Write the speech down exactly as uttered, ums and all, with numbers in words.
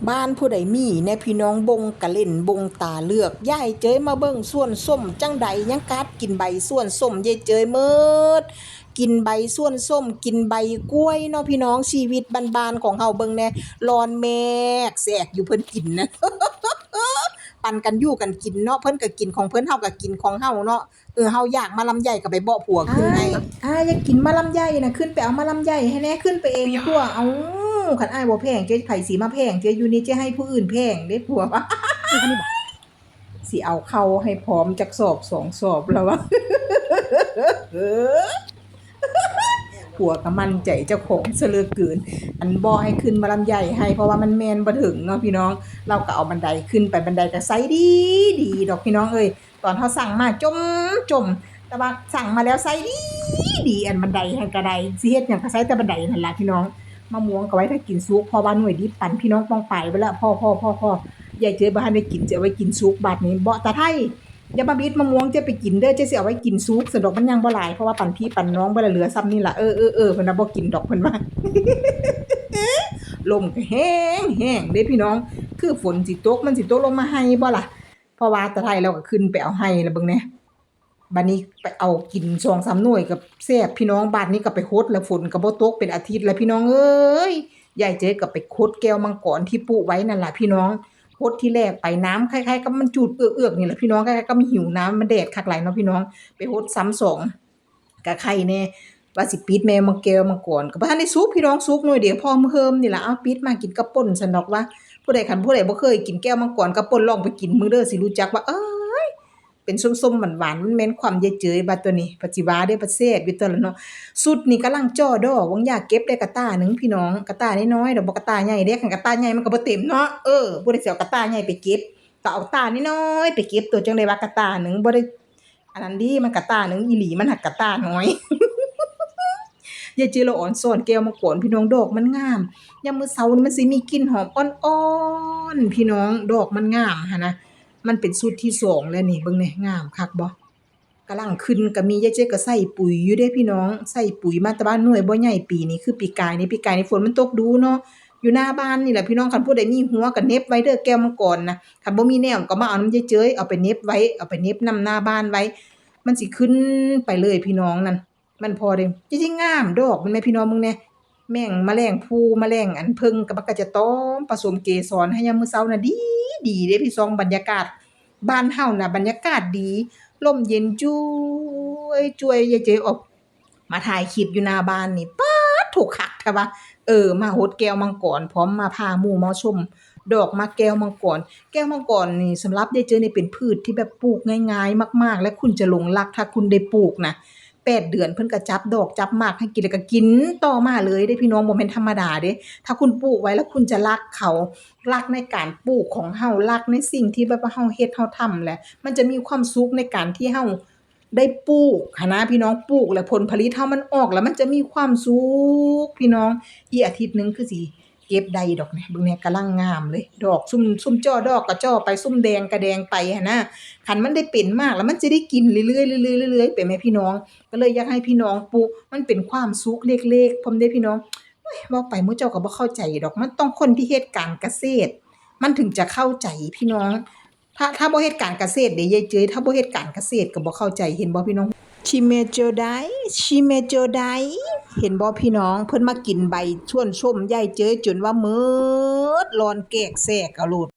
บ้านผู้ใดมีแน่พี่น้อง บงกะเล่นบงตาเลือก ยายเจยมาเบิ่งสวนส้มจั่งใด ยังกัดกินใบสวนส้มยายเจยเมิด กินใบสวนส้ม กินใบกล้วยเนาะพี่น้อง ชีวิตบ้านๆของเฮา เบิ่งแน่ ลอนแมกแซกอยู่เพิ่นกินนะ ปันกันอยู่กันกินเนาะ เพิ่นก็กินของเพิ่น เฮาก็กินของเฮาเนาะ เออ เฮาอยากมะลำไยก็ไปเบาะผัวขึ้นให้ อ้าย อ้าย อยากกินมะลำไยนะ ขึ้นไปเอามะลำไยให้แน่ ขึ้นไปเองผัว เอ้า คันอ้ายบ่แพงเจ้า ไผสิมาแพงเจ้า อยู่นี่เจ้าให้ผู้อื่นแพงเด้ผัว สิเอาเข้าให้พร้อมจักสอบสองสอบแล้ววะ ผัวก็มั่นใจเจ้าของซะเหลือเกิน อันบ่ให้ขึ้นมะลำไยให้ เพราะว่ามันแม่นบ่ถึงเนาะพี่น้อง เราก็เอาบันไดขึ้นไป บันไดก็ใสดีดีดอกพี่น้องเอ้ย ตอนเฮาสั่งมาจ่มจ่ม แต่ว่าสั่งมาแล้วใสดีดี อันบันไดหั่นก็ได้ สิเฮ็ดหยังก็ใสแต่บันไดนั่นล่ะพี่น้อง มะม่วงก็ไว้ถ้ากินสุก เพราะว่าหน่วยดิบปันพี่น้องป้องไปเบิดละ พอ พอ พอ พอ ยายเจยบ่ทันได้กิน สิเอาไว้กินสุก บาดนี้เบาะตาไท อย่ามาบิดมะม่วงเจ้าไปกินเด้อ เจ้าสิเอาไว้กินสุก สะดอกมันยังบ่หลาย เพราะว่าปันพี่ปันน้องเบิดละ เหลือส่ำนี่ล่ะ เออ เออ เออ เพิ่นน่ะบ่กินดอก เพิ่นว่า ลมก็แฮงแฮงเด้พี่น้อง คือฝนสิตก มันสิตกลงมาไฮ่บ่ล่ะ เพราะว่าตาไทเราก็ขึ้นไปเอาไฮ่แล้วเบิ่งแหน่ บัดนี้ไปเอากินสองสามหน่วยก็แซ่บพี่น้อง บาดนี้ก็ไปหดแล้ว ฝนก็บ่ตกเป็นอาทิตย์แล้วพี่น้องเอ้ย ยายเจยก็ไปหดแก้วมังกรที่ปลูกไว้นั่นล่ะพี่น้อง หดทีแรกไปน้ำคล้ายๆกับมันจูดเอือกๆนี่แหละพี่น้อง คล้ายๆกับมันหิวน้ำ มันแดดคักหลายเนาะพี่น้อง ไปหดซ้ำสอง ก็ไคแน่ ว่าสิปิดแม่มังแก้วมังกร ก็บ่ทันได้สุกพี่น้อง สุกหน่วยเดียวพอเฮิ่มๆนี่ล่ะ เอาปิดมากินกับป่นซั้นดอกว่า ผู้ใด คันผู้ใดบ่เคยกินแก้วมังกรกับป่น ลองไปกินเบิ่งเด้อ สิรู้จักว่า เอ้ย เป็นส้มๆหวานๆ มันแม่นความยายเจยบัดตัวนี้ ปัจจิวาเด้อ ปัจแซ่บอยู่ตัวละเนาะ สุดนี่กำลังจ่อดอก หวังอยากเก็บได้กระต่าหนึ่งพี่น้อง กระต่าน้อยๆดอก บ่กระต่าใหญ่เด้ คันกระต่าใหญ่มันก็บ่เต็มเนาะ เออ ผู้ใดสิเอากระต่าใหญ่ไปเก็บ ก็เอากระต่าน้อยๆไปเก็บ ตัวจั่งได้ว่ากระต่าหนึ่ง บ่ได้ อันนั้นดี มันกระต่าหนึ่งอีหลี มันหักกระต่าน้อย ยายเจยละอ่อนซ่อนแก้วมังกรพี่น้อง ดอกมันงาม ยามมื้อเช้านี่มันสิมีกลิ่นหอมอ่อนๆ พี่น้อง ดอกมันงามหั้นนะ มันเป็นสุดที่สองแล้วนี่ เบิ่งแหน่ งามคักบ่ กำลังขึ้นก็มี ยายเจยก็ใส่ปุ๋ยอยู่เด้พี่น้อง ใส่ปุ๋ยมาแต่ว่าหน่วยบ่ใหญ่ปีนี้ คือปีกายนี่ ปีกายนี่ฝนมันตกดูเนาะ อยู่หน้าบ้านนี่แหละพี่น้อง คันผู้ใดมีหัวก็เหน็บไว้เด้อ แก้วมังกรนะ คันบ่มีแนวก็มาเอานำยายเจย เอาไปเหน็บไว้ เอาไปเหน็บนำหน้าบ้านไว้ มันสิขึ้นไปเลยพี่น้องนั่น มันพอเด้ จริงๆงามดอกมันแหมพี่น้อง มึงแหน่ แมง แมลงภู่ แมลงอันเพิ่งก็ มันก็จะตอมผสมเกสรให้ยามมื้อเช้าน่ะ ดี ดีเด้พี่ซอง บรรยากาศบ้านเฮาน่ะ บรรยากาศดี ลมเย็นจ้วยจ้วย ยายเจยออกมาถ่ายคลิปอยู่หน้าบ้านนี่ ป๊าด ถูกคักแท้วะ เออ มาหดแก้วมังกร พร้อมมาพาหมู่มาชมดอกหมากแก้วมังกร แก้วมังกรนี่สำหรับยายเจยนี่เป็นพืชที่แบบปลูกง่ายๆมากๆ และคุณจะหลงรักถ้าคุณได้ปลูกนะ แปดเดือนเพิ่นก็จับดอกจับหมากให้กิน แล้วก็กินต่อมาเลยเด้พี่น้อง บ่แม่นธรรมดาเด้ ถ้าคุณปลูกไว้แล้วคุณจะรักเขา รักในการปลูกของเฮา รักในสิ่งที่แบบว่าเฮาเฮ็ดเฮาทำแหละ มันจะมีความสุขในการที่เฮาได้ปลูกหั้นนะพี่น้อง ปลูกแล้วผลผลิตเฮามันออกแล้วมันจะมีความสุขพี่น้อง อีกอาทิตย์หนึ่งคือสิเก็บได้ดอกเนี่ย เบิ่งเนี่ยกำลังงามเลย ดอกซุ่ม ซุ่มจ่อดอกก็จ่อไป ซุ่มแดงก็แดงไปหั้นนะ คันมันได้เป็นหมากแล้วมันจะได้กินเรื่อยๆเรื่อยๆเรื่อยๆไปแหมพี่น้อง ก็เลยอยากให้พี่น้องปลูก มันเป็นความสุขเล็กๆ พร้อมเด้พี่น้อง โอ้ย เว้าไปหมู่เจ้าก็บ่เข้าใจดอก มันต้องคนที่เฮ็ดการเกษตร มันถึงจะเข้าใจพี่น้อง ถ้า ถ้าบ่เฮ็ดการเกษตรเด้ยายเจย ถ้าบ่เฮ็ดการเกษตรก็บ่เข้าใจ เห็นบ่พี่น้อง ชิเมโจได ชิเมโจได เห็นบ่พี่น้อง เพิ่นมากินใบสวนส้มยายเจยจนว่าเมิด ลอนแกกแซกเอาโลด